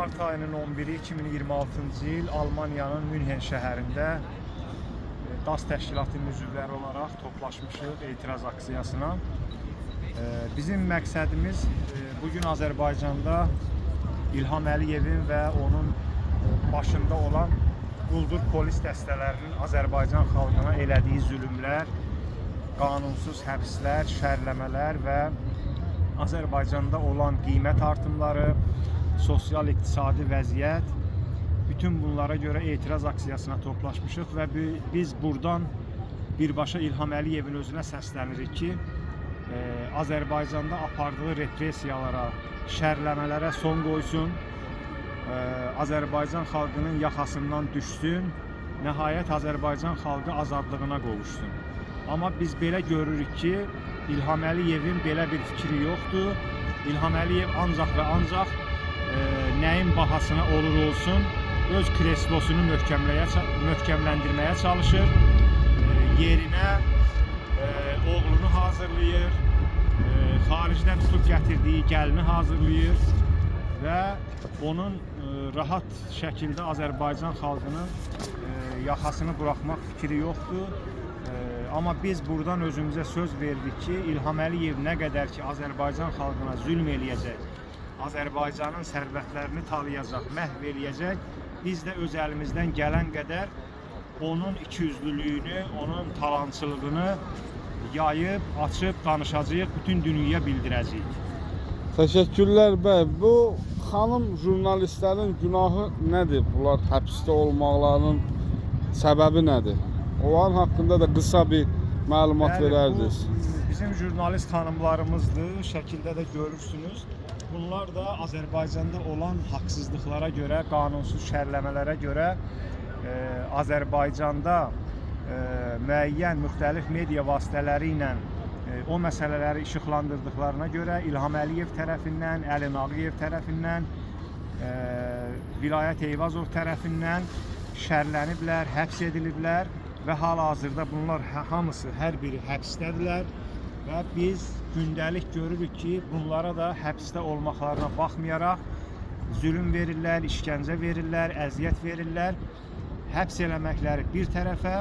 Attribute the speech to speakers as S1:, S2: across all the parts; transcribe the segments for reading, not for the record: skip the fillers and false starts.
S1: Mart ayının 11-i 2026-cı il Almaniyanın Münhen şəhərində DAS təşkilatının üzvləri olaraq toplaşmışıq etiraz aksiyasına. Bizim məqsədimiz bu gün Azərbaycanda İlham Əliyevin və onun başında olan quldur polis dəstələrinin Azərbaycan xalqına elədiyi zülmlər, qanunsuz həbslər, şərləmələr və Azərbaycanda olan qiymət artımları, sosial-iqtisadi vəziyyət, bütün bunlara görə etiraz aksiyasına toplaşmışıq və biz buradan birbaşa İlham Əliyevin özünə səslənirik ki, Azərbaycanda apardığı repressiyalara, şərləmələrə son qoysun, Azərbaycan xalqının yaxasından düşsün, nəhayət Azərbaycan xalqı azadlığına qovuşsun. Amma biz belə görürük ki, İlham Əliyevin belə bir fikri yoxdur. İlham Əliyev ancaq və ancaq nəyin bahasına olur olsun öz kreslosunu möhkəmləndirməyə çalışır. Yerinə oğlunu hazırlayır, xaricdən tutub gətirdiyi gəlini hazırlayır və onun rahat şəkildə Azərbaycan xalqının yaxasını buraxmaq fikri yoxdur. Amma biz buradan özümüzə söz verdik ki, İlham Əliyev nə qədər ki Azərbaycan xalqına zülm eləyəcək, Azərbaycanın sərvətlərini talayacaq, məhv eləyəcək, biz də öz əlimizdən gələn qədər onun ikiyüzlülüyünü, onun talançılığını yayıb, açıb danışacağıq, bütün dünyaya bildirəcəyik.
S2: Təşəkkürlər bəy. Bu xanım jurnalistlərin günahı nədir? Bunlar həbsdə olmaqlarının səbəbi nədir? Onların haqqında da qısa bir məlumat
S1: Bəli,
S2: verərdiniz.
S1: bu bizim jurnalist xanımlarımızdır. Şəkildə də görürsünüz. Bunlar da Azərbaycanda olan haqsızlıqlara görə, qanunsuz şərləmələrə görə Azərbaycanda müəyyən müxtəlif media vasitələri ilə o məsələləri işıqlandırdıqlarına görə İlham Əliyev tərəfindən, Əli Nağıyev tərəfindən, Vilayət Eyvazov tərəfindən şərləniblər, həbs ediliblər və hal-hazırda bunlar hamısı, hər biri həbsdədirlər və biz gündəlik görürük ki, bunlara da həbsdə olmaqlarına baxmayaraq zülm verirlər, işgəncə verirlər, əziyyət verirlər. Həbs eləməkləri bir tərəfə,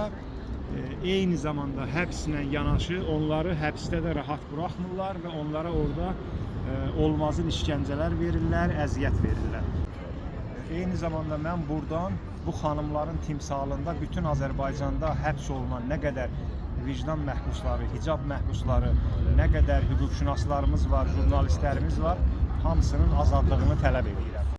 S1: eyni zamanda həbslə yanaşı onları həbsdə də rahat buraxmırlar və onlara orada olmazın işgəncələr verirlər, əziyyət verirlər. Eyni zamanda mən buradan bu xanımların timsalında bütün Azərbaycanda həbs olunan nə qədər vicdan məhbusları, hicab məhbusları, nə qədər hüquqşünaslarımız var, jurnalistlərimiz var, hamısının azadlığını tələb edirəm.